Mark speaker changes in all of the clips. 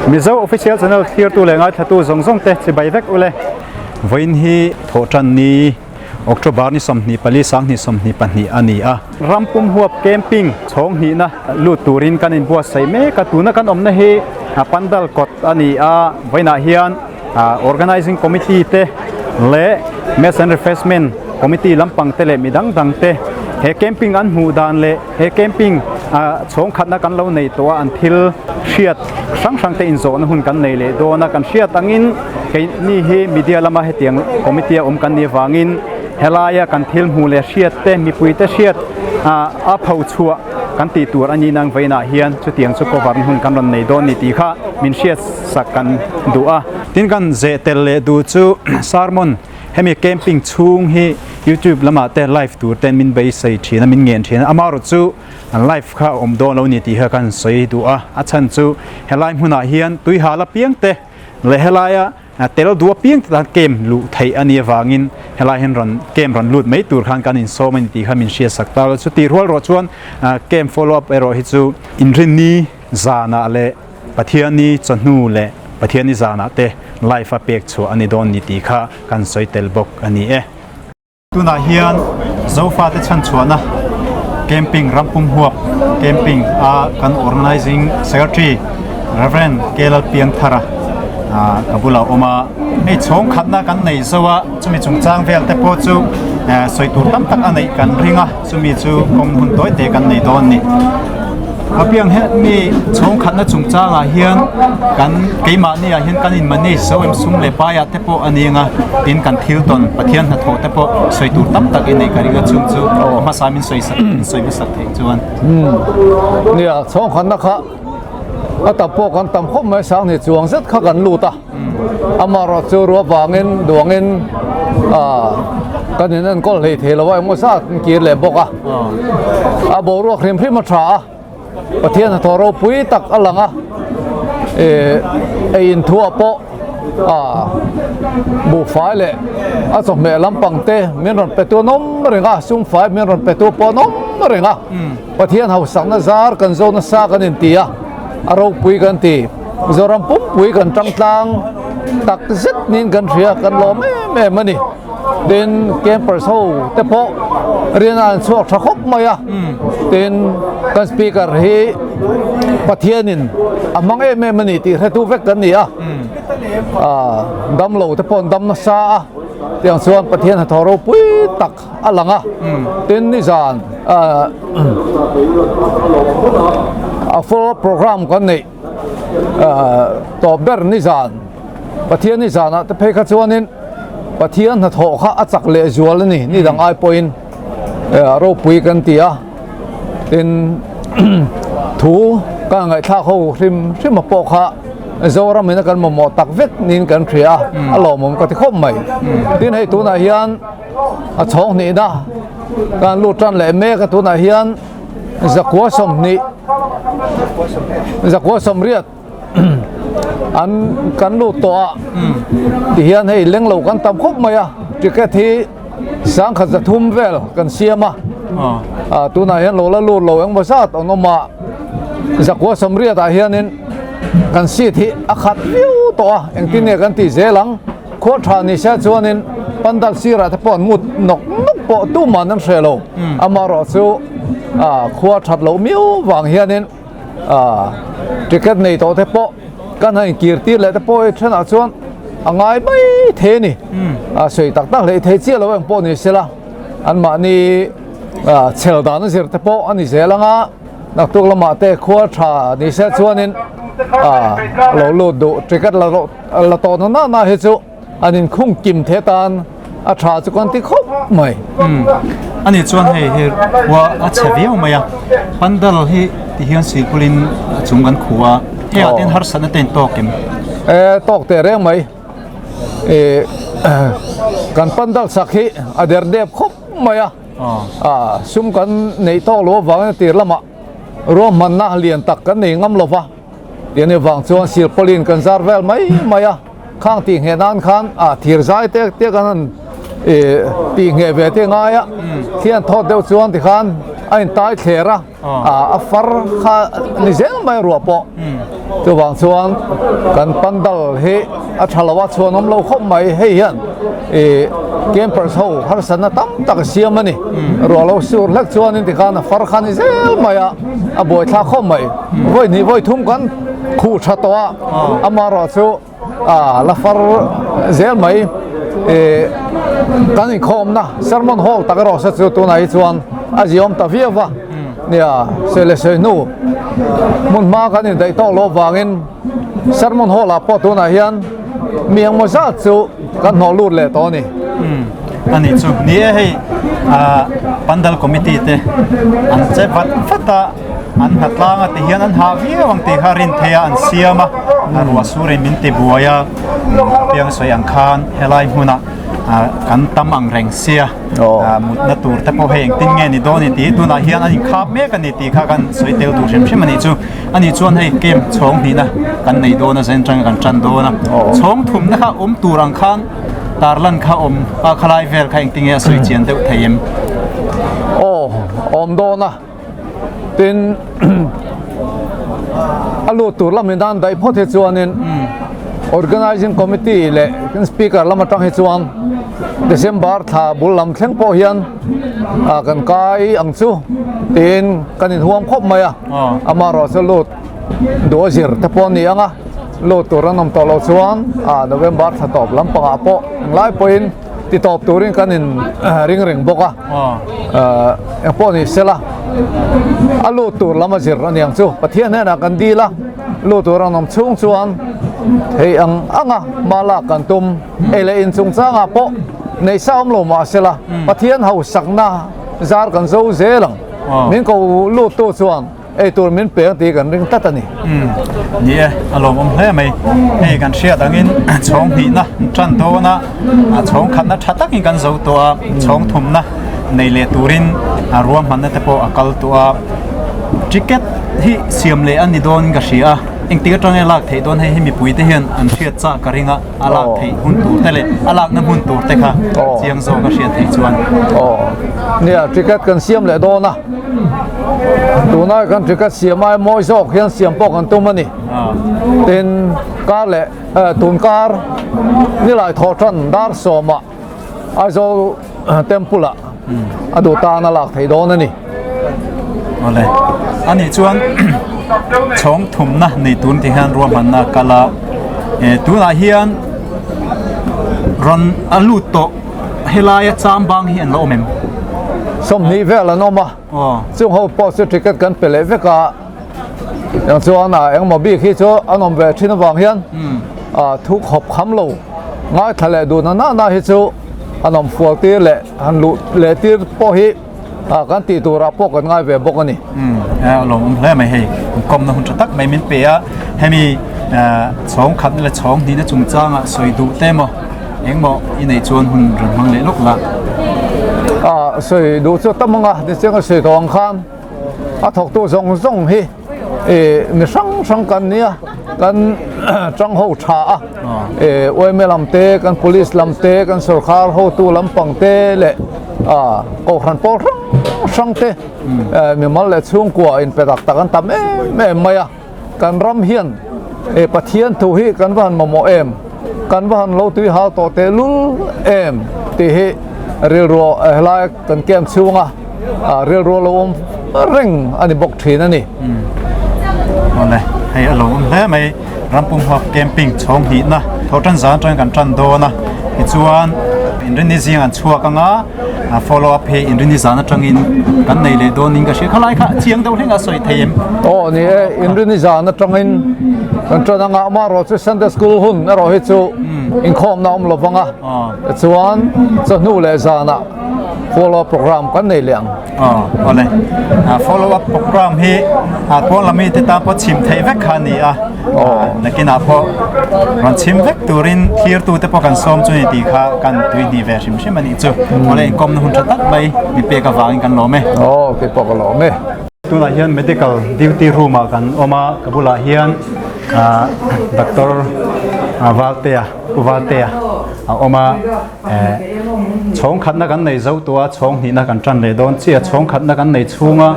Speaker 1: Mizo Official Channel thlirtu leh ngaithlatu zawng zawng te chibai vek ule. Vawiin hi Thawhtan ni October ni 24 2022 a ni a. Ram pum huap camping chhawng hnihna lut turin kan inbuatsaih mek a, tuna kan awmna hi Pandal kawt a ni a, vawiinah hian Organising Committee te leh Mess and Refreshment Committee lampang te leh mi dang dang te he camping an hmuh dan leh he camping chhawng khatna kan lo nei tawh a, an thil hriat hrang hrang te inzawhna hun kan nei leh dawn a, kan hriat angin keini hi media lama hetiang committee a awm kan nih avangin helaia kan thil hmuh leh hriat te mipui te hriat a pho chhuah kan tih tur a ni nang vawiinah hian chutiang chu cover na hun kan rawn nei dawn ni tih kha min hriat sak kan duh a. Tin kan zeh tel leh duh chu sermon hemi camping chhung hi youtube lamah te live tur ten min beisei thin a min ngen thin a amaherawh chu an live kha a awm dawn lo ni tih kha kan sawi duh a a chhan chu helai hmunah hian tui hal apiang te leh helaia tel duh apiang te tan camp luh theih a nih avangin helai hian rawn camp rawn lut mai tur khan kan insawm a ni tih kha min hriat sak ta lo chutih rual ruah chuan camp follow up erawh hi chu inrinni zanah leh Pathiani chawhnu leh Pathiani zanah te live a pek chhuah a ni dawn ni tih kha kan sawi tel bawk a ni e. Tunah hian Zofate chhanchhuahna camping rampum huap camping a kan Organising Secretary Rev. K Lalpiangthara ka bulah a awm a, hei chhawng khatna kan nei zo a, chumi chungchang vel te pawh chu sawi tur tam tak a neih kan ring a. Chumi chu kawng hun tawi te kan nei dawn ni. A piang he mi chhawng khatna chungchangah hian kan keimahni ah hian kan in manage zo em sum leh paiah te pawh a ni ang a, tin kan thil tawn Pathian hnathawh te pawh sawi tur tam tak i neih ka ring a chung chu hmasa min sawi sak min sawi hmasak theih chuan.
Speaker 2: Nia, chhawng khatna kha a tam pawh kan tam khawp mai sang ni chuang zet kha kan lut a. Amaherawh chu ruah vangin duangin kan in enkawl hlei thei lo a engmaw zat an kir leh bawk a a boruak hrim hrim a tha a Pathian hnathawh ropui tak a lang a ei inthuah pawh buhfai leh a chawhmeh lampang te min rawn pe tu an awm reng a sumfai min rawn pe tu pawh an awm reng a Pathian hausakna zar kan zo nasa kan inti a a ropui kan ti. Mizoram pumpui kan tang tlang tak zet niin kan hria kan lawm em em a ni. Tin campers ho te pawh rian a an chhuak tha khawp mai a. Tin kan speaker hi Pathianin a hmang em em a ni tih hretu vek kan ni a. Damlo te pawh an dam nasa a tiang chuan Pathian hnathawh ropui tak a lang a tin nizan a follow up program kan neih tawp ber nizan Pathian nizanah te phei kha chuanin Pathian hnathawh kha a chak leh zual a ni ni dang ai pawhin ropui kan ti a tin thu ka ngaihthlak ho hrim hrim a pawh kha Zoram ina kan mamawh tak vek niin kan hria a a lawmawm ka ti khawp mai tin hei tunah hian a chhawng hnihna kan lut tan leh mek a tunah hian zakua sawmhnih zakua sawmriat an kan lut tawh a tihian hei leng lo kan tam khawp mai a ticket hi sangkhat zathum vel kan siam a ah tunah hian lo la lut lo engmaw zat an awm a zakua sawmriat ah hianin kan seat hi a khat viau tawh a engtin nge kan tih zel ang. Khual tha ni se chuanin pandal sirah te pawh an mut nawk nawk pawh tuman an hre lo. Amaherawh chu khua that loh miau vang hianin ticket nei tawh te pawh kan han inkir tir leh te pawh hi thenah chuan a ngai mai thei a ni. Sawi tak tak hlei thei chiah lo eng pawh ni sela anmahni chhel dan a zir te pawh a ni zel ang a. Naktuk lamah te khua tha ni se chuanin lo lut duh ticket la rawh. La tawh na na na hi chu an inkhung kim the tan a tha chu kan ti khawp mai.
Speaker 1: Umm ani chuan hei hi khua a chhe viau mai a, pandal hi ti hian silpulin a chung kan khuh a, hei ah ten harsatna te in tawk em?
Speaker 2: E tawk teh reng mai, e kan pandal sak hi a der dep khawp mai a, sum kan neih tawk lo avangin a tir lamah ruahmanna lian tak kan nei ngam lo va. Tiang ni vang chuan silpawlin kan zar vel mai mai a, khang tih ngheh nan khan ah thir zai te te kan han ih tih ngheh ve te ngai a, thli an thawt deuh chuan tikhan a intai thler a, a far kha ni zel mai ruah pawh. Chuvang chuan kan pandal hi a tha lo a, chhuan awm lo khawp mai. Hei hian ih campers ho harsatna tam tak a siam a ni. Ruah lo sur hlek chuanin tikhan a far kha ni zel mai a, a buaithlak khawp mai. Vawi hnih vawi thum kan khuh tha tawh a, amaherawhchu A la far zel mai ih kan inkhawmna sermon hall tak erawh se chu tunah hi chuan a ziawm ta viau va nia sawi leh sawi hnu hmun hma kan indaih tawk loh vangin sermon hall ah pawh tunah hian mi engmaw zat chu kan hnawh lut leh tawh a ni.
Speaker 1: A nih chu ni e hei ah pandal committee te an che vat vat a. An hna tlanga ti hian an hah viau ang tih kha rin theih a an siam a, a ruah sur in min ti buai a, piang sawi ang khan helai hmuna kan tam ang reng sia mutna tur te pawh hei engtin nge ni dawn ni tih tunah hian an inkhap mek a ni tih kha kan sawi tel tur hrim hrim a nih chu. Ani chuan hei camp chhawng hnihna kan nei dawn a zen atanga kan tan dawn a, chhawng thumna kha awm tur ang khan tarlan kha awm a khalai vel kha engtin nge a sawi chian deuh thei em?
Speaker 2: Aw awm dawn a. Tin, a lut tur lamin an daih phawt hi chuanin Organising Committee leh kan Speaker lam atang hi chuan December thla bul lam thleng pawh hian kan kai ang chu tiin kan inhuam khawp mai a. Amaherawhchu lut duh a zir te pawh a ni ang a, lut tur an awm tawh loh chuan November thla tawp lampangah pawh englai pawhin ti tawp turin kan in ring reng bawk a eng pawh ni sela a lut tur lam a zir a niang chu Pathian hnenah kan dil a lut tur an awm chhung chuan thei ang anga hma lak kan tum ei leh in chungchangah pawh neih sa awm lo mah sela Pathian hausakna zar kan zo zel ang min ko lut tu chuan Ei tur min pe ang tih kan ring tlat a ni.
Speaker 1: Umm ni e, a lawmawm hle mai. Hei kan hriat angin chhawng hnihna tan dawn a, chhawng khatna tha takin kan zo tawh a, chhawng thumna nei leh turin ruahmanna te pawh a kal tawh a. Ticket hi siam leh a ni dawnin ka hria a, engtik atanga lak theih dawn hei hi mipui te hian an hriat chah ka ring a. A lak theih hun tur te leh a lakna hmun tur te kha chiang zawk a hriat theih chuan.
Speaker 2: Aw nia ticket kan siam leh dawn a, tunah kan ticket siam ai mawi zawk hian siam pawh kan tum a ni. Tin kar leh tun kar nilai thawh tan dar sawmah Aizawl Temple ah a duh tan a lak theih dawn a ni.
Speaker 1: Awle, anih chuan chhawng thumna nei tun ti hian ruahmanna a kal a, tunah hian rawn a lut tawh helaia cham bang hi an la awm em?
Speaker 2: 20 vel an awm a, chung ho pawh chu ticket kan pe leh vek a. Eng chuan a engmaw bik hi chu an awm ve thin avang hian thu khawp kham lo ngaithla leh duhna na na hi chu an awm fual tir leh han luh leh tir pawh hi kan tih turah pawh kan ngai ve bawk a ni.
Speaker 1: A lawmawm hle mai hei, inkawmna hun tha tak mai min pe a, hemi chhawng khatna leh chhawng hnihna chungchangah sawi duh te maw engmaw i neih chuan hun rawn hmang leh lawk la.
Speaker 2: Sawi duh chu tam anga tichiang a sawi tawh ang khan. A thawktu zawng zawng hi ih mi hrang hrang kan nia kan tang ho tha a ih yma lam te kan police lam te kan sorkar hotu lampang te leh ah kohhran pawl hrang hrang te mimal leh chhungkua inpe tak tak an tam em em mai a. Kan ram hian e Pathian thu hi kan va han mamawh em, kan va han lo tui hal tawh teh lul em tih hi rilru helai kan camp chhunga rilru lo awm reng a ni bawk thin a ni.
Speaker 1: Awle, hei a lo awm hle mai, Rampum Huap Camping chhawng hnihna tho tan zan atangin kan tan dawn a, tichuan Inrinni zing an chhuak anga, A follow up hi inrini zan atangin kan nei leh dawnin ka hria. Khalai kha chiang deuh hleng a sawi thei em?
Speaker 2: Aw ni e, inrini zan atangin kan tan anga amaherawh chu Sunday school hun erawh hi chu inkhawmna awm lo vang a, tichuan chawhnu leh zanah follow up program kan nei leh ang.
Speaker 1: Aw awle, follow up program hi pawn lami te tan pawh chhim theih vek kha a ni a. Nakinah pawh rawn chhim vek turin thlirtute pawh kan sawm chu ni tih kha kan tui hnih ve hrim hrim a nih chu. Awle inkawmna hun tha tak mai mi pek avangin kan lawm e.
Speaker 2: Aw kei pawh ka lawm e.
Speaker 1: Tunah hian medical duty room ah kan awm a, ka bulah hian Doctor Valtea, Pu Valtea. a awm a, eh chhawng khatna kan nei zo tawh a, chhawng hnihna kan tan leh dawn chiah, chhawng khatna kan nei chhunga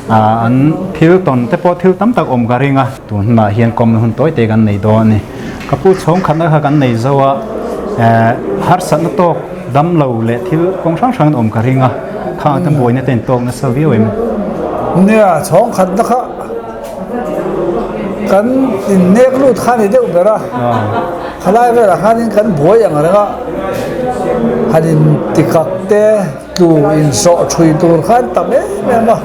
Speaker 1: ah an thil tawn te pawh thil tam tak awm ka ring a, tun hunah hian kawmna hun tawi te kan nei dawn a ni. Ka pu chhawng khatna kha kan nei zo a, eh harsatna tawk dam lo leh thil kawng hrang hrang an awm ka ring a, khang atan buaina te in tawk nasa viau em?
Speaker 3: Nia, chhawng khatna kha kan innek lut kha a ni deuh ber a, khalai velah khanin kan buai ang reng a, han intikak te tlu insawh thui tur kha an tam em em a,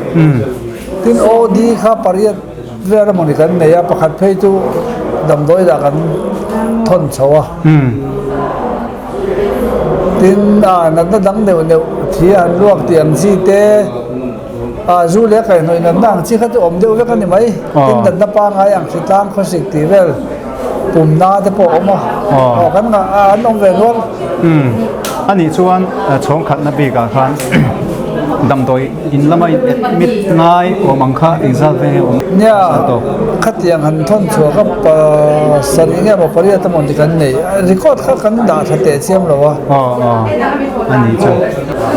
Speaker 3: tin OD kha pariat vel emawni kan nei a, pakhat phei chu damdawi dah kan thawn chho a, tin natna dang neuh neuh thi an luak tih ang chi te. Ah zu leh kaihhnawih natna ang chi kha chu awm deuh vek a ni mai. Tin natna pangngai ang hritlang khawsik tih vel pumna te pawh a awm a. Aw kan ngah a an awm ve nual.
Speaker 1: Umm a nih chuan chhawng khatna bikah khan damdawi in lama in admit ngai awm ang kha engzat ve nge awm?
Speaker 3: Nia khatiang han thawn chhuah kha pasarih nge maw pariat emaw ni kan nei. Record kha kan dah tha teh chiam lo a.
Speaker 1: Aw aw a nih chu.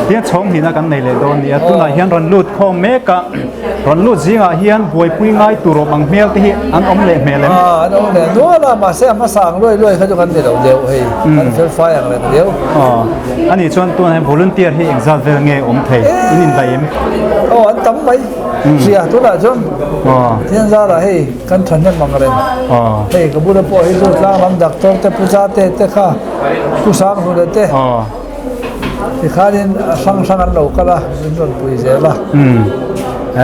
Speaker 1: Tiang chhawng hnihna kan nei leh dawn nia, tunah hian rawn lut khawm mek a, rawn lut zingah hian buaipui ngai tur awm ang hmel te hi an awm leh hmel em?
Speaker 3: Aw an awm leh nual a, mahse a hmasa ang luai luai kha chu kan ni lo deuh hei, kan fel fai ang reng deuh.
Speaker 1: Aw, ani chuan tunah hian volunteer hi engzat vel nge awm thei, in indaih em?
Speaker 3: Aw an tam mai, hria tunah chuan Thianzara hei kan thahnem ang reng, hei ka bula pawh hi chu tlang lam doctor te Pu Zate te kha, Pu Sanghluna te. Tikhanin a hrang hrang an lo kal a, min rawn pui zel a.
Speaker 1: Umm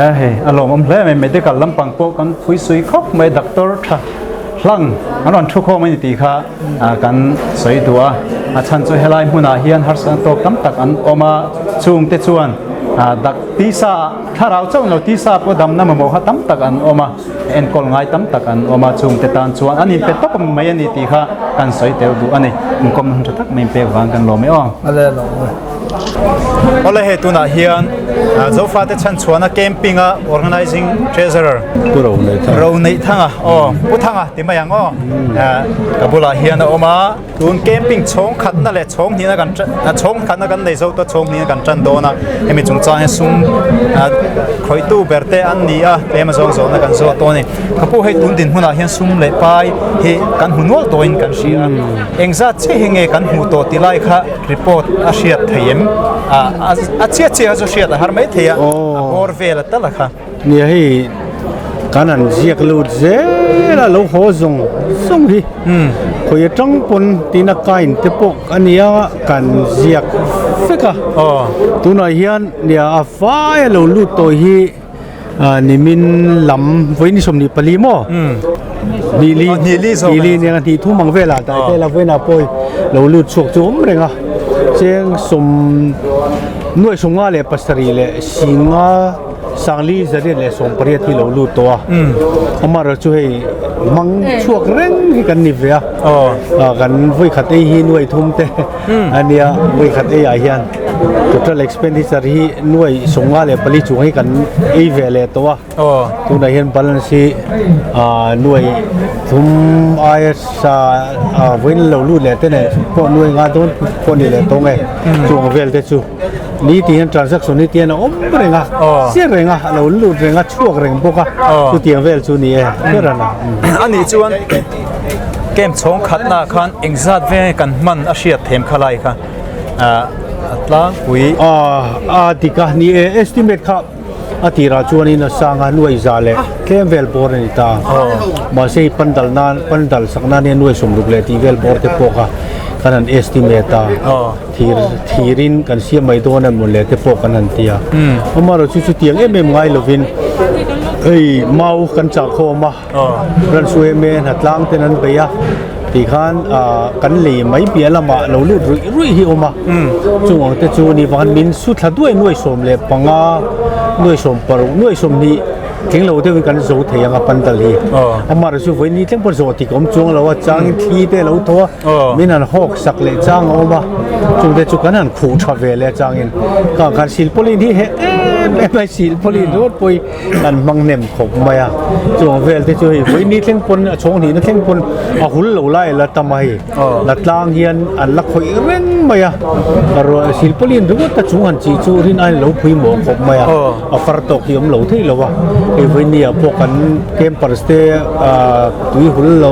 Speaker 1: e hei a lawmawm hle mai, medical lampang pawh kan phui sui khawp mai, doctor tha hlang an rawn thu khawm a ni tih kha kan sawi duh a, a chhan chu helai hmunah hian harsatna tawk tam tak an awm a, chungte chuan dak tisa thlarau chauh lo tisa pawh damna mamawh kha tam tak an awm a. Enkawl ngai tam tak an awm a, chungte tan chuan an inpe tawp mai a ni tih kha kan sawi tel duh a ni. Inkawmna hun tha tak mai inpek vang kan lawm e aw. Awle hei tunah hian Zofate chhanchhuahna camping a Organizing Treasurer
Speaker 4: Pu Roneihthanga
Speaker 1: Roneihthanga aw Pu Thanga ti mai ang aw ka bulah hian a awm a. Tun camping chhawng khatna leh chhawng hnihna kan chhawng khatna kan nei zo ta chhawng hnihna kan tan dawn a, hemi chungchang hian sum khawihtu ber te an ni a, tlem a zawng zawhna kan zawh tawh a ni. Ka pu hei tun dinhmunah hian sum leh pai hi kan hmu nual tawhin kan hria a, engzat chiah hi nge kan hmuh tawh tih lai kha report a hriat thei em? A chiah chiah kha chu hriat a har mai thei a, a bawr vel a tal a kha.
Speaker 4: Nia hei kan han ziak lut zel a lo haw zawng zawng hi khawi atang pawn tina kain te pawh a nia kan ziak vek a tunah hian nia a fai a lo lut tawh hi nimin lam vawiin 24 maw hnihli hnihli nia hnih thum ang velah dai vel a vawiinah pawh lo lut chhuak chu a awm reng a cheng sawm nuaih sawmnga leh pasarih leh singa. Sangli zariat leh 18 hi lo lut tawh a, amaherawh chu hei hmang chhuak reng hi kan ni ve a, kan vawi khat ei hi nuai thum te a nia, vawi khat ei ah hian total expenditure hi nuai 54 chung hi kan ei ve leh tawh a, tunah hian balance hi nuai thum aia sa vawiin lo lut leh te nen pawh nuai nga dawn pawh ni leh tawh nge chung vel te chu. Ni tih hian transaction hi tian a awm reng a, chiah reng a, a lo lut reng a, chhuak reng bawk a, chutiang vel chu ni e, ber a na.
Speaker 1: A nih chuan camp chhawng khatna ah khan engzat veng kan hman a hriat them kha lai kha a tlangpui.
Speaker 4: A dik a, ni e, estimate kha a tirah chuanin a sang a, nuai za leh tlem vel bawr a ni ta. Mahse hei pandal nan, pandal sak nan hian nuai 60 leh tih vel bawr te pawh kha kan han estimate a. Thir thirin kan siam mai dawn a mawle te pawh kan han ti a. Amaherawh chu chutiang em em ngai lovin hei mau kan chah khawm a, ransu em em hnatlang ten an bei a tih khan kan lei mai piah lamah lo lut ruih ruih hi a awm a. Chung ang te chu ni vang min su thla duai nuai 15, nuai 16, nuai 20 tling lo deuhin kan zo thei ang a pandal hi. Amaherawh chu vawiin thleng pawh zawh tik a awm chuang lo a, changin thli te a lo thaw a. Min han hawk sak leh chang a awm a, chungte chu kan han khuh tha ve leh changin ka kan silpawlin hi heh em em a, silpawlin ringawt pawh hi kan hmang hnem khawp mai a, chuang vel te chu hei vawiin thleng pawn a chhawng hnihna thleng pawn a hul lo lai a la tam a hei la tlang hian an la khawih reng mai a, silpawlin ringawt a chung han chih chu rin aiin a lo phui mawh khawp mai a. A far tawk hi awm lo thei lo a, hei vawiin ah pawh kan campers te ah tui hul lo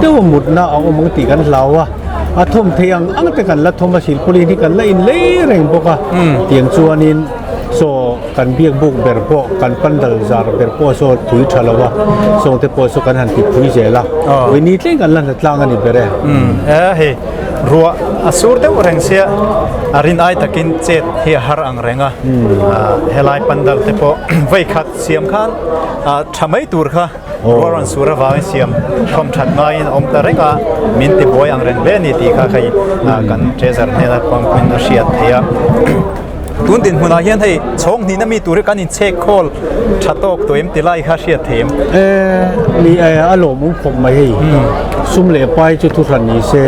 Speaker 4: deuh a mutna a awm ang tih kan hlau a, a thawm theih ang ang te kan la thawm a silpawlin hi kan la in lei reng bawk a, tiang chuanin saw kan biak buk ber pawh kan pandal zar ber pawh saw tui tha lo a, sawng te pawh saw kan han ti phui zel a, vawiin ni tleng kan la hna tlang a ni ber e.
Speaker 1: Hei ruah a sur deuh reng sia a rin ai takin chet hi a har ang reng a helai pandal te pawh vei khat siam khan tha mai tur kha ruah rawn sur avangin siam thawm that ngaiin a awm ta reng a min ti buai ang reng hle a ni tih kha hei kan treasure hnena pawhin a hriat theih a tun dinhmunah hian hei chhawng hnihna mi tur hi kan inchhek khawl tha tawk tawh em ti lai kha hriat theih em?
Speaker 4: Ni a lawmawm khawp mai hei sum leh pai chu thu hran ni se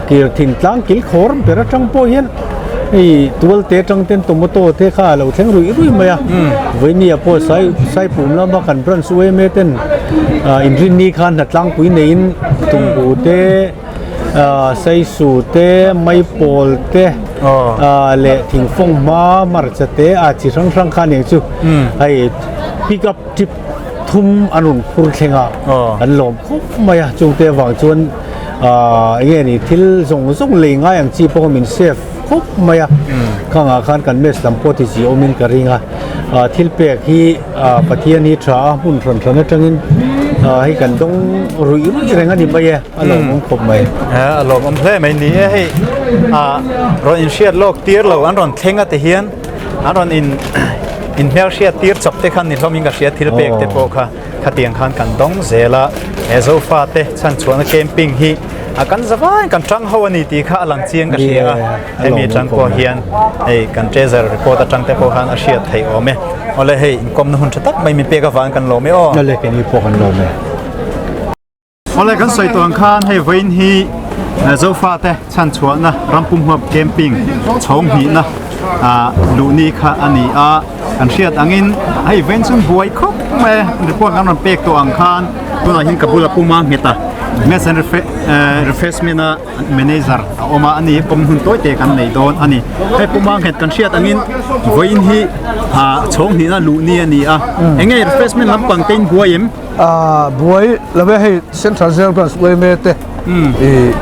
Speaker 4: kir thin tlang kil khawr ber atang pawh hian Hei tualte atang ten tomato te kha a lo thleng ruih ruih mai a, vawinia pawh sai Saipum lama kan branch UMA ten inrinni khan hna tlangpui neiin tumbu te saisu te maipawl te leh thingfawng hma hmarcha te a chi hrang hrang kha aniang chu hei pick up trip thum an rawn phur thleng a an lawm khawp mai a chungte avang chuan Ahh enge ni thil zawng zawng lei ngai ang chi pawh min save khawp mai a khangah khan kan mess lam pawh ti chi awmin ka ring a ah thil pek hi ah Pathian hi tha a hmun hran hran atangin ah hei kan dawng ruih ruih reng a ni mai e a lawmawm khawp mai.
Speaker 1: A lawmawm hle mai ni e hei ah rawn inhriat lawk tir lo an rawn thleng a ti hian an rawn in inhmelhriat tir chawp te khan ni hlawmin ka hria thil pek te pawh kha. Khatiang khan kan dawng zel a, he Zofate chhanchhuahna camping hi a kan zavaiin kan tang ho a ni tih kha a lang chiang ka hria a, hemi atang pawh hian hei kan treasure report atang te pawh khan a hriat theih awm e. Awle hei inkawmna hun tha tak mai min pek avangin kan lawm e aw.
Speaker 4: Awle keini pawh kan lawm e.
Speaker 1: Awle kan sawi tawh ang khan hei vawiin hi Zofate chhanchhuahna rampum huap camping chhawng hnihna luhni kha a ni a, kan hriat angin hei vawiin chu buai khawp mai a report kan rawn pek tawh ang khan tunah hian ka bula puma nghet a mess and refreshment a manager a awm a a ni pawm hun tawi te kan nei dawn a ni hei puma nghet kan hriat angin vawiin hi chhawng hnihna luhni a ni a enge refreshment lampang te in buai em?
Speaker 3: Ahh buai lo e hei Central Jail Branch yma te ih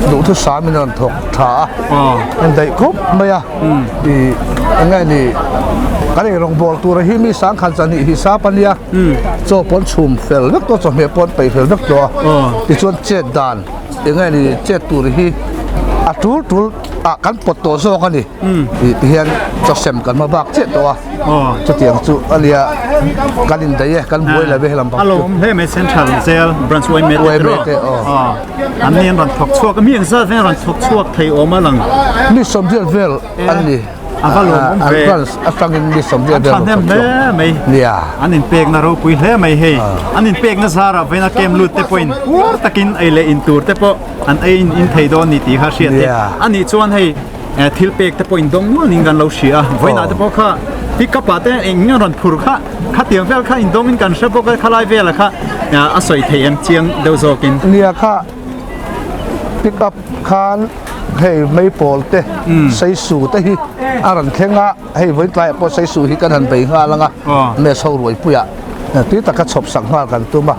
Speaker 3: duhthusam in a rawn thawk tha a an daih khawp mai a ih eng nge ni kan ei rawngbawl tur hi mi sangkhat zahnih hi sap a nia chaw pawn chhum fel vek tawh chawhmeh pawh an peih fel vek tawh a tichuan chet dan eng nge ni chet tur hi a tul tul ah kan pawt tawh zawk a ni ih tihian chaw sem kan hma bak chiah tawh a. Chutiang chu a nia kan indaih e, kan buai lo ve helam bang chu.
Speaker 1: A lawm hle mai Central Jail Branch YMA te erawh an ni an rawn thawk chhuak a, mi engzat vel rawn thawk chhuak thei awm a lang.
Speaker 3: Mi sawmriat vel an ni.
Speaker 1: A va lawmawm ve.
Speaker 3: An branch atangin mi sawmriat vel rawn thawk chhuak.
Speaker 1: An thahnem hle mai.
Speaker 3: Nia.
Speaker 1: An inpekna ropui hle mai hei. An inpekna zarah vawiina camp lut te pawhin puar takin ei leh in tur te pawh an ei in thei dawn ni tih kha hriat e. Anih chuan hei. Thil pek te pawh in dawng nual in kan lo hria a, vawiinah te pawh kha pick up ah te eng nge rawn phur kha khatiang vel kha in dawng in kan hre bawk a khalai velah kha a sawi thei em chiang deuh zawk in.
Speaker 3: Nia kha pick up khan hei meipawl te seisu te hi a rawn thleng a, hei vawiin tlaiah pawh seisu hi kan han bei nghal ang a, mess ho ruaipuiah tui taka chhawp sak nghal kan tum a,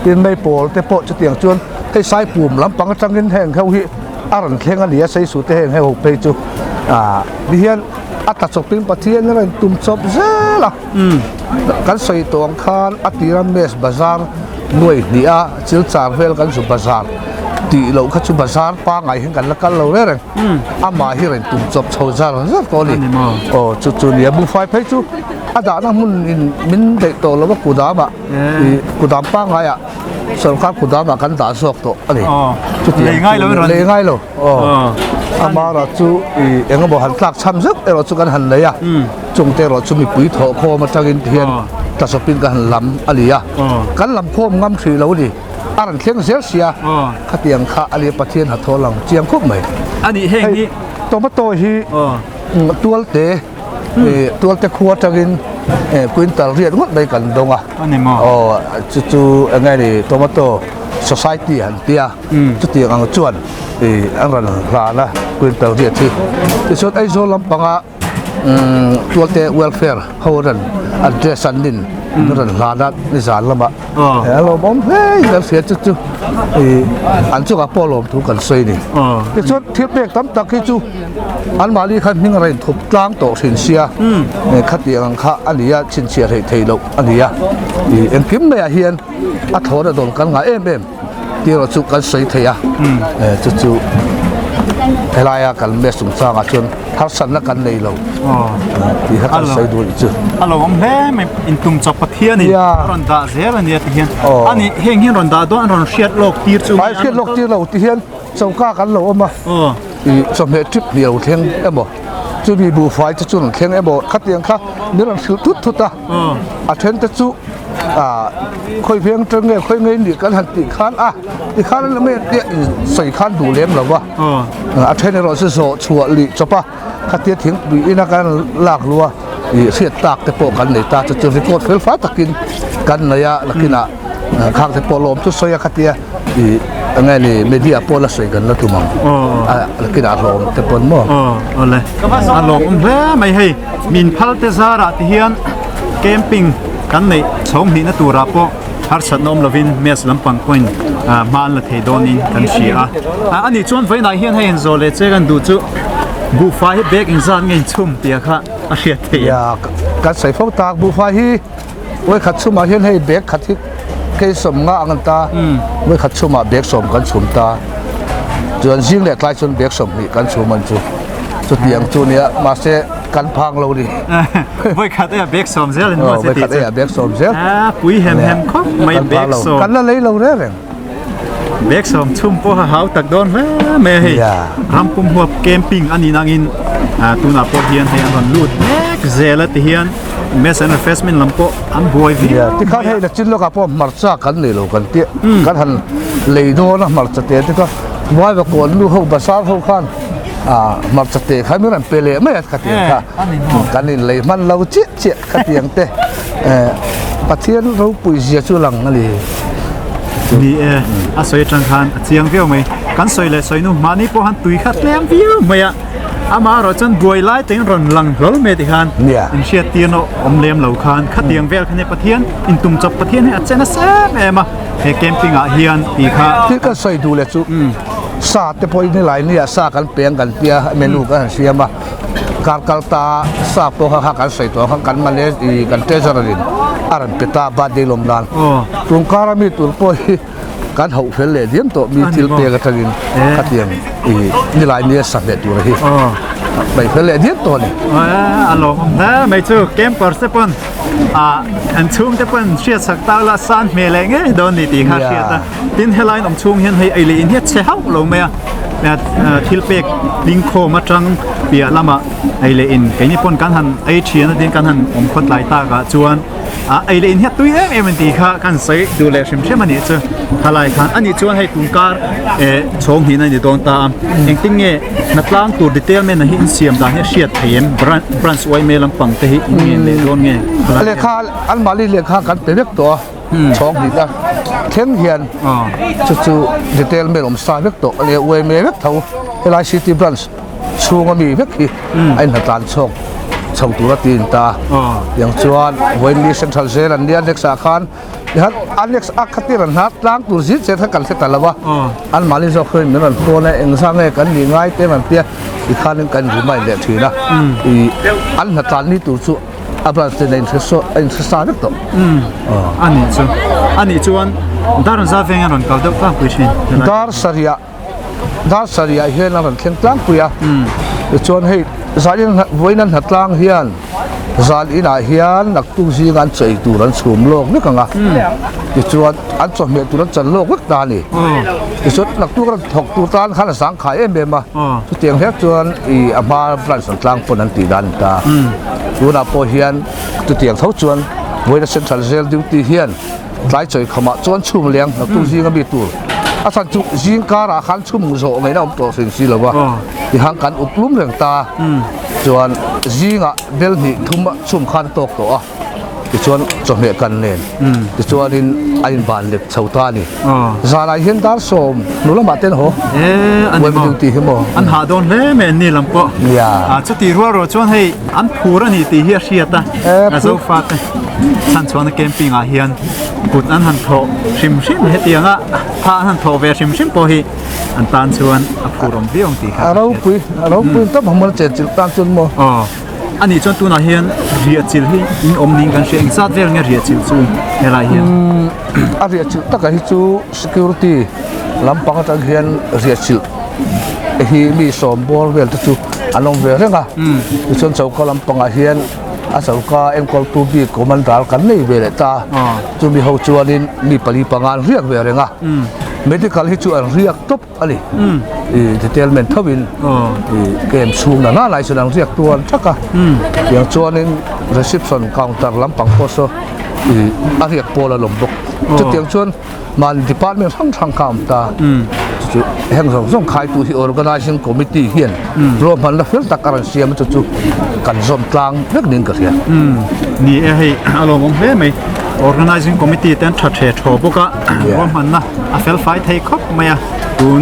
Speaker 3: tin meipawl te pawh chutiang chuan hei saipum lampang atangin heng ho hi A rawn thleng a ni a, Seisu te heng ho phei chu ah ti hian a tla chawpin Pathian a rawn tum chawp zel a. Kan sawi tawh ang khan a tira mess bazar nuai hnih a chil char vel kan zu bazar tih loh kha chu bazar pangai hian kan la kal lo reng reng. Amah hi rawn tum chawp chho zar zar tawh a ni. Aw chu chu nia buhfai phei chu a dahna hmun in min daih tawh lo a kudam ah ih kudam pangai ah. Sorkar kudamah kan dah zawk tawh a ni.
Speaker 1: Lei ngai lo rawn.
Speaker 3: Lei ngai lo. Amara chu i eng emaw han tlak cham zeuh erawh chu kan han nei a. Chungte erawh chu mipui thawh khawm atangin ti hian tlasawpin kan han lam a ni a. Kan lam khawm ngam hrih lo a ni. A rawn thleng zel sia. Khatiang kha a ni Pathian hnathawh lang chiang khawp mai.
Speaker 1: A nih heng hi.
Speaker 3: Tomato hi tualte.
Speaker 5: Tualte khua atangin quintal riat ngawt mai kan dawng a. Aw chu chu eng nge ni tomato society han tia chutiang ang chuan an rawn hlan a quintal riat hi. Tichuan Aizawl lampanga Tualte welfare ho rawn address an nin an rawn hlan a nizan lamah a lawmawm hle in kan hria chu chu an chungah pawh lawmthu kan sawi a ni. Tichuan thil pek tam tak hi chu Anmahni khan hming a rawn thup tlang tawh hrin sia, khatiang ang kha a ni a, chhinchhiah hleih theih loh a ni a. Ih engkim maiah hian a thlawhna dawn kan ngah em em tih erawh chu kan sawi thei a, chu chu helaia kan mess chungchangah chuan harsatna kan nei lo tih kha kan sawi duh a nih chu.
Speaker 1: A lo awm hle mai, intum chawp Pathianin a rawn dah zel a nia ti hian a ni, heng hian rawn dah dawn an rawn hriat lawk tir chu.
Speaker 5: Ai hriat lawk tir lo ti hian choka kan lo awm a. Ih chawhmeh trip hnih a lo thleng emaw chumi buhfai te chu an thleng emaw khatiang kha min rawn hrilh thut thut a, a then te chu ah khawi veng tang nge khawi ngei nih kan han tih khan a tikhan an awm em tih in sawi khan duh lem lo va, a then erawh chu zawh chhuah lih chawp a khatia thingpui ina kan lak lua ih hriat tak te pawh kan nei ta chu chu record fel fai takin kan nei a nakinah. Khang te pawh lawm chu sawi a khatia ih eng nge ni media pawh la sawi kan la tum ang a kinah hlawm te pawn maw.
Speaker 1: Aw awle a lawm awm hle mai hei min phal te zarah te hian camping kan neih chhawng hnihna turah pawh harsatna awm lovin mess lampang pawhin hma an la thei dawnin kan hria a a nih chuan vawiinah hian hei zawh leh che kan duh chu buhfai hi bag engzat nge inchhum tih kha a hriat theih em.
Speaker 5: Ia kan sawi fo tak buhfai hi. Vawikhat chhumah hian hei bag khat hi kei sawm nga ang an ta, vawikhat chhumah bag sawm kan chhum ta. Chuan zing leh tlai chuan bag 20 kan chhum an chu. Chuti ang chu nia, mahse kan phang lo ni.
Speaker 1: Vawikhat eia bag 10 zel in maw che tih chu.
Speaker 5: Vawikhat eia bag 10 zel.
Speaker 1: A pui hem hem khawp mai bag 10.
Speaker 5: Kan la lei lo reng reng.
Speaker 1: Bag 10 chhum pawha hau tak dawn hle mai a hei. Ram pum huap camping a nih nangin tunah pawh hian hei an rawn lut mek zel a ti hian. Mess and refreshment lam pawh an buai viau mai a.
Speaker 5: Tikhan hei nachin lawkah pawh hmarcha kan nei lo kan tih kan han lei dawn a hmarcha te te kha Vaiva kawn nu ho bazar ho khan hmarcha te kha min rawn pe leh mai a khatiang kha kan in lei hman lo chiah chiah khatiang te Pathian ropui zia chu lang a ni.
Speaker 1: Ni e, a sawi atang khan a chiang viau mai. Kan sawi leh sawi nu mahni pawh han tui kha tlem viau mai a. Amah erawh chuan buai lai te in rawn lang hlawl mai ti khan inhriat tirna awm lem lo khan khatiang vel khan hei Pathian intum chawp Pathian hi a che nasa em em a he camping ah hian tih kha.
Speaker 5: Thil kan sawi duh leh chu sa te pawh in helai nia sa kan peng kan tia menu kan han siam a kar kal ta sa pawh kha kha kan sawi tawh ang khan kan manager ih kan treasurer in a rawn pe ta birthday lawm nan tun kar a mi tur pawh hi Kan hauh fel leh diam tawh mi thil pek atangin khatiang i nilai nia sa hneh tur hi mai fel leh diam tawh a ni.
Speaker 1: A lawmawm hle mai chu campers te pawn an chhung te pawn hriat sak tak la san hmel leh ngei dawn ni tih kha hriat a. Tin helai in awm chhung hian hei ei leh in hi a chhe hauh lo mai a thil pek tlingkhawm atang piah lamah ei leh in keini pawn kan han ei thian a tin kan han awm khawt lai takah chuan Ah ei leh in hiat tui em em an tih kha kan sawi duh leh hrim hrim a nih chu thalai khan a nih chuan hei tun kar eh chhawng hnihna a ni dawn ta a engtin nge hnatlang tur detail men hi in siam dan hi a hriat thei em branch yma lampang te hi in ngen leh dawn nge
Speaker 5: thalai lehkha anmahni lehkha kan pe vek tawh a chhawng hnihna thleng hian chu chu detail men awm sa vek tawh a nia yma vek tho helai city branch chhunga mi vek hi a inhnatlan chhawk chho tur a ti in ta. Tiang chuan Vawiinni Central Jail an nia next ah khan tihan annex a khatir an hna tlang tur zir chen kha kan hre ta lo a, anmahni zawk hian min rawn phone a engzah nge kan nih ngai te an tia tikhanin kan remind leh thin a, ih an hnatlan ni tur chu a branch ten a inhre saw a inhre sa vek tawh.
Speaker 1: A nih chu a nih chuan dar an za veng an rawn kal deuh tlangpui thin.
Speaker 5: Dar sarih ah. Dar sarih ah hian a rawn thleng tlangpui a, tichuan hei zan vawiin an hnatlang hian zan inah hian naktuk zinga an chaw ei tur an chhum lawk vek ang a, tichuan an chawhmeh tur an chan lawk vek ta a ni. Tichuan naktuk rawn thawk tur tan khan a zangkhai em em a, chutiang hlek chuan ih a hma branch an tlang pawn an tih dan a ni ta. Tunah pawh hian chutiang tho chuan vawiin a central jail duty hian Tlai chawi khamah chuan chhum leng naktuk zinga mi tur A chhan chu zing karah khan chhum zawh ngaihna awm tawh hrim si lo va, tihan kan up lum reng ta. Chuan zingah bel hnih thum chhum khan a tawk tawh a, tichuan chawhmeh kan nen tichuanin a inban let chho ta a ni. Zanah hian dar sawm hnu lamah te an haw.
Speaker 1: Uaimi duty hi maw? An hah dawn hle mai an ni lam pawh. Chuti rual rual chuan hei an phur a ni tih hi a hriat a, a Zofate chhanchhuahna camping ah hian kut an han thawh hrim hrim hetianga tha an han thawh ve hrim hrim pawh hi an tan chuan a phur awm viau ang tih kha
Speaker 5: a ropui a ropui tawp ang maw chen chilh tan chuan maw
Speaker 1: aw ani chuan tunah hian riah chilh hi in awm niin kan hria engzat vel nge riah chilh chu helai hian
Speaker 5: a riah chilh takah hi chu security lampang atang hian riah chilh hi mi sawm bawr vel te chu an awm ve reng a tichuan choka lampangah hian a choka enkawltu bik commander kan nei ve leh ta chumi ho chuanin mi pali panga an riak ve reng a medical hi chu an riak tawp a ni ih detailment tho in ih camp chhung na na lai chuan an riak tuan thak a tiang chuanin reception counter lampang pawh saw ih a riak pawl a lawm bawk chutiang chuan Mahni department hrang hrang kha a awm ta. Chu chu heng zawng zawng khaitu hi organising committee hian ruahmanna fel tak a rawn siam a chu chu kan zawm tlang vek niin ka hria.
Speaker 1: Ni e hei a lawmawm hle mai. Organising committee te an tha the thaw bawk a, ruahmanna a fel fai thei khawp mai a. Tun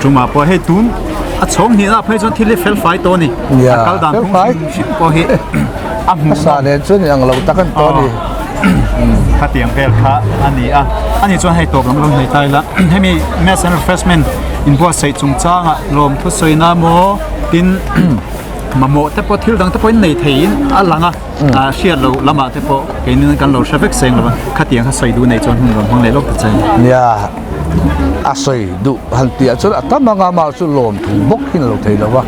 Speaker 1: tumah pawh hei tun a chhawng hnihna ah phei chuan thil hi fel fai tawh a ni. A kal dan phung hrim hrim pawh hi a hmuhnawm.
Speaker 5: A sa nen chuan inang lo tak a ni tawh a ni.
Speaker 1: Khatiang vel kha a ni a, ani chuan hei tawp lam lo hnai ta ila hemi mass and refreshment inbuatsaih chungchangah lawm thusawina maw tin mamawh te pawh thil dang te pawh in nei theiin a lang a, hriat loh lamah te pawh keini kan lo hre vek seng lo va, khatiang kha sawi duh nei chuan hun rawn hmang leh lawk ta che.
Speaker 5: Nia, a sawi duh han tih ah chuan a tam anga amah chu lawm thu bawk hi a lo thei lo va,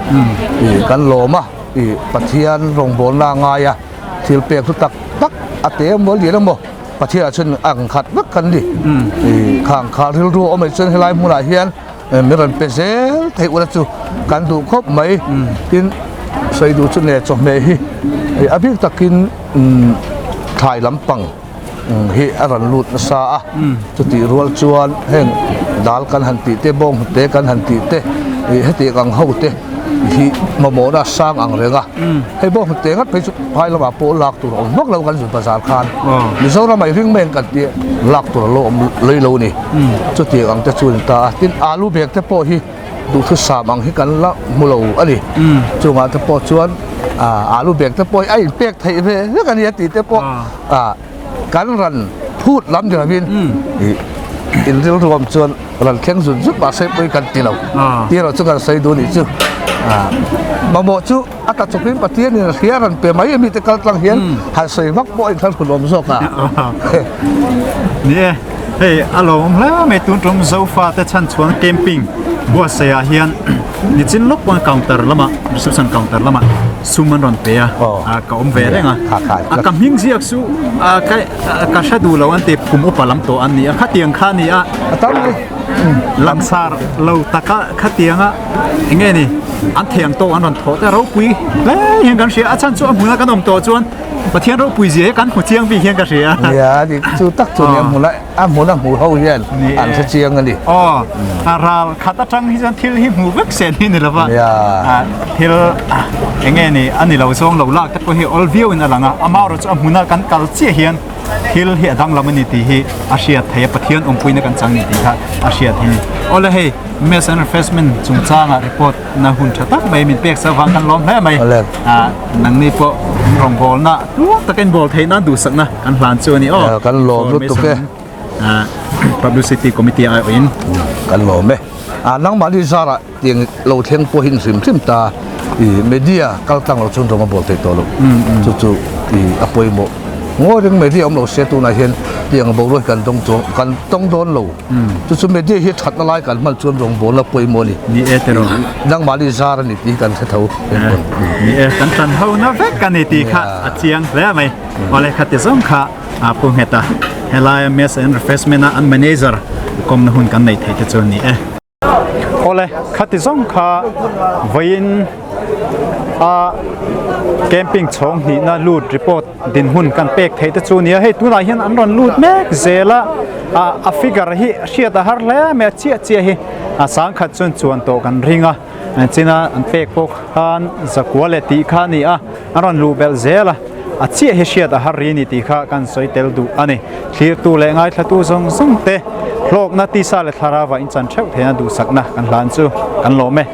Speaker 5: kan lawm a, Pathian rawngbawlna a ngai a. Thil pek hlu tak tak a te emaw a lian emaw Pathianah chuan ang khat vek kan ni. Khang kha rilru a awm anih chuan helai hmunah hian min rawn pe zel theih ula chu kan duh khawp mai. Tin, sawi duh chu nge chawhmeh hi a bik takin thlai lampang hi a rawn lut nasa a. Chutih rual chuan heng dal kan han tih te, bawng hnute kan han tih te, hetiang ang ho te hi mamawhna a sang ang reng a. Hei bawng hnute ngat phei chu phai lamah pawh lak tur a awm vak lo kan zun bazar khan. Mizoram ah i ring mai ang kan tih lak tur a lo awm lei lo a ni. Chutiang ang te chu a ni ta a. Tin, alu bag te pawh hi duhthusam ang hi kan la hmu lo a ni. Chungah te pawh chuan alu bag te pawh hi a inpek theih ve vek a ni a tih te pawh Kan ran phut lam ni lovin ih in rilruam chuan ran thleng zut zut mahse pawi kan ti lo tih erawh chu kan sawi duh nih chu mamawh chu a ta chawpin Pathianin a hria ran pe mai ami te kal tlang hian han sawi vak pawh a inthlan hun awm zawk a.
Speaker 1: Ni e, hei a lawmawm hle mai tun tum Zofa te chhan chhuan camping buatsaih ah hian nichin lawk pawn counter lamah reception counter lamah sum an rawn pe a ka awm ve reng a a ka hming ziak chu ka ka hre duh lo an ti kum upa lam tawh an ni a khatiang kha a ni a langsar lo taka khatianga eng nge ni an thei ang tawk an rawn thawh te ropui hle hian kan hria a chhan chu a hmuna kan awm tawh chuan Pathian ropui zia hi kan hmu chiang bik hian ka hria
Speaker 5: nia ni chu tak chu ni a hmuna a hmuna hmu ho hian an hre chiang a ni
Speaker 1: aw a ral khat atang hi chuan thil hi hmu vek sen hi ni lova thil eng nge ni a ni lo zawng lo lak te pawh hi awl viau in a lang a amaherawhchu chu a hmuna kan kal chiah hian thil hi a danglam a ni tih hi a hriat theih a Pathian awmpuina kan chang ni tih kha a hriat theih a ni awle hei mass and refreshment chungchangah report na hun tha tak mai min pek sa vang kan lawm hle mai nangni pawh rawngbawlna tluang takin bawl theih nan duhsakna kan hlan chu a ni aw
Speaker 5: kan lawm lutuk e
Speaker 1: publicity committee ai awhin
Speaker 5: kan lawm e a nangmahni zarah tiang lo thleng pawhin hrim hrim ta i media kal tlang lo chuan rawng a bawl thei tawh lo chu chu i a pawimawh ngawi reng media awm lo se tunah hian tiang boruak kan dawng chuang kan tawng dawn lo Chu chu media hi thatna lai kan hman chuan rawngbawlna pawimawh a ni.
Speaker 1: Ni e tiraw.
Speaker 5: Nangmahni zar a ni tih hi kan hre tho.
Speaker 1: Ni e, kan tan ho na vek a ni tih kha a chiang hle mai. Awle khati zawng kha a pu nghet a, helaia Mess and Refreshment a an manager kawmna hun kan neih theih te chu a ni e. Awle khati zawng kha vawiin a camping chhawng hnihna lut report dinhmun kan pek theih te chu a ni a, hei tunah hian an rawn lut mek zel a. A a figure hi hriat a har hle mai a chiah chiah hi a sangkhat chuan chuan tawh kan ring a china an pek pawh khan zakua leh tih kha a ni a an rawn luh belh zel a a chiah hi hriat a har ri a ni tih kha kan sawi tel duh a ni thlirtu leh ngaithlatu zawng zawng te hlawkna tisa leh thlarau ah inchan theuh theihna duhsakna kan hlan chu kan lawm e.